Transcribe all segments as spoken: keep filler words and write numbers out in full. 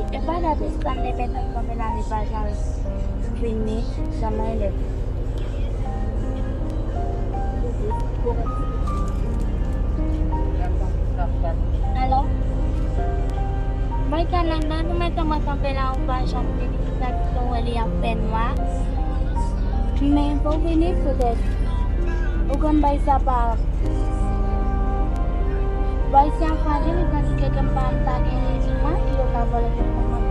E pa dat Stanley Beton kanpe la, li pa janm vini, janm rele. Alo? Mwen ka nan nan, nou mete mwen kanpe la, ou pa janm vini, sa ki tou wè li ap fè nwa. Men pou vini, poutèt ou konn bay sa pa Bay sa pa vini, tandike ke m pa, m pa gen rezon, mwen, ki yo ka vòlè telefòn mwen.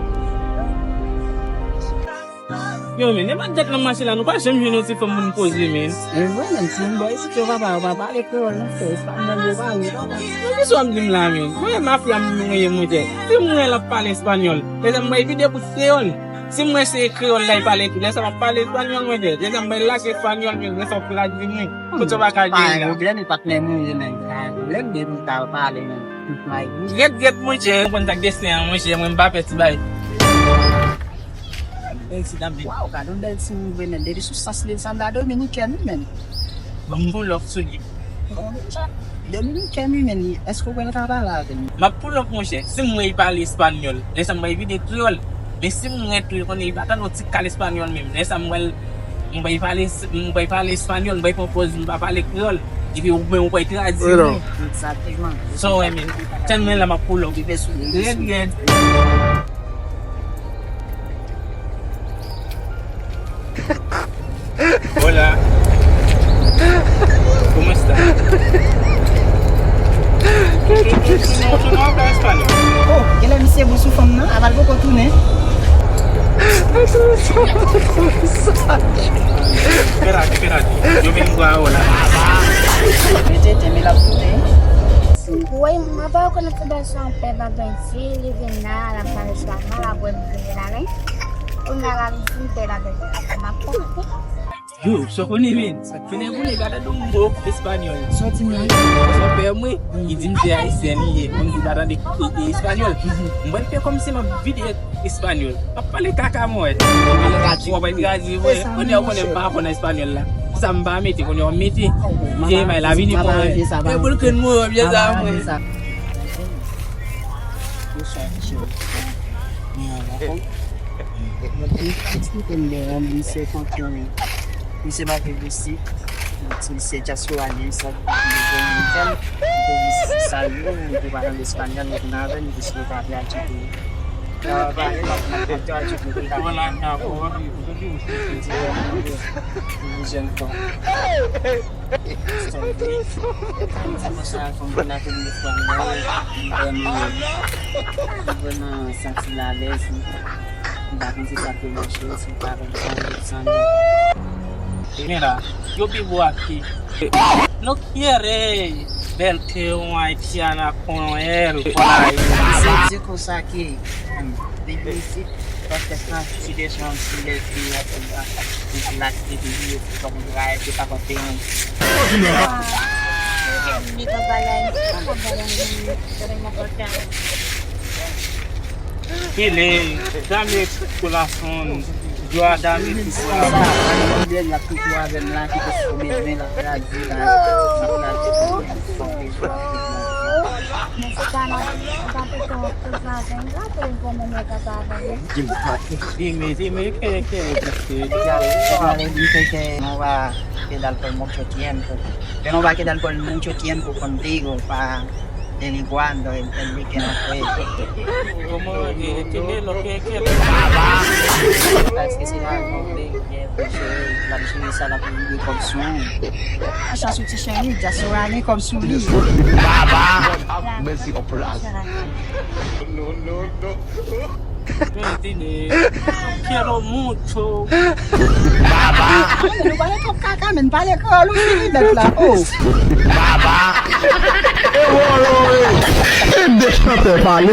Yo, men, e pa dat nan mache la, nou pa janm jwenn yon ti fanm pou n poze, men. E vre, men, si m bay, si yo pa, pa, pa pale kreyòl, non, se espanyòl yo pale, papa. Men, kisa w ap di m la, men? Mwen, mafya m, mwen, mwen, mwen, si m wè l ap pale espanyòl, lè sa m bay vide bout kreyòl. Si m wè se kreyòl la, l pale tou, lè sa m ap pale espanyòl, mwen, lè sa m bay lage espanyòl, men, lè sa m ap lage, men. Kote w pa ka jwe la. Pa gen pwoblèm, patnè mwen ye, men. Pa gen pwoblèm, depi w ka pale, men. Tout may gou. Rèd, rèd, monchè. Ou konn sa k desten an, monchè. Mwen, m pa pè ti bay. Bèl ti dam, men. Waw, gade yon bèl ti moun vre, men. Depi sou sans li, l sanble a dominikèn, wi, men. Ban m pull up sou li. Dominikèn, wi, men. Èske w wè l ka pale avè m? M ap pull up, monchè. Si m wè l pale espanyòl, lè sa m bay vide kreyòl. Men si m wè tou, konnen li pa tande yon ti kal espanyòl menm. Lè sa m wè l, m bay pale, m bay pale espanyòl, m bay pran pòz m pa pale kreyòl. Epi ou menm ou bay tradui. Egzakteman. Sa w wè menm. Tèlman la m ap pull up. Rèd, rèd. Hola. ¿Cómo está? Tú no, tú no hablas español. Oh, genlè misye bon sou fanm nan, aval poko tounen. Espérate, espérate. Yo vengo ahora. Mete teme l ap koute. Woy, mwen pa rekonèt se bèl sa anpè nan Bèlji, li vin la, l ap pale espanyòl, apre m vini la, men. Kounye a la, li fin pè la, men. M ap konprann. Yo, sa w konnen, men. Sa k fè nèg ou nèg la tande yon mo espanyòl. Sòti mwen. Son pè mwen, li di m se ayisyen li ye. Kòmsi li pa tande, e, e, espanyòl. Mwen fè kòmsi m ap vide espanyòl. M ap pale kaka, mwen. Epi lè w ap gradye vre. Kounye a w konnen m pa fò nan espanyòl la. Sa m pa mete, kounye a w mete. Vye may la vini pran. E pou l krenn mwen, vye sa mwen. Mwen te eksplike m bon, misye konprann. Misye pa vle isit. Misye dyaspora li, sa, li vle yon tel. Li vle sa yo, li vle pa tande espanyòl, li vin avè m, li vle pa vle ajoute. Li pa vle ajoute. Li di, li jèn fanm. Sa vle. Mwen di konsa, fò m vin ak yon lòt fwa, mwen vrèman, mwen vrèman santi m alèz, wi. M pa konn si sa te mache, si m pa konn sa, sa non. Mira, yo vivo aquí. No quiere ver que un haitiana con él por ahí. Se di konsa ke, hmm, depi isit, Paske sa, si dejan ti lè fi a, ti la, ti di li, ti kòm dray, ti pa konprann. Killing, dame corazón, yo a dame tu corazón. Li ap toutou avè m la, ki te sou bezwen la, la di la, la di. Mwen se pa nan, mwen pa te konn koze avè l la, pou l konn mwen koze avè l. Dime, dime, ke, ke, ke, ke. Li te ke, no va quedar por mucho tiempo. Yo no va quedar por mucho tiempo contigo, pa delincuando el, el weekend fue. Como, eh, tiene lo que, que. Paske se la, no, eh, eh, eh, la cheri sa la pou vide kòb sou ou. Chans ou ti cheri, dyaspora gen kòb sou li. Baba! Mèsi anpil. Quiero mucho. Baba! Ah, men nou pale twòp kaka, men pale kreyòl, ou fini bèt la. Oh! Baba! E wòlò, e! E de chantè pale.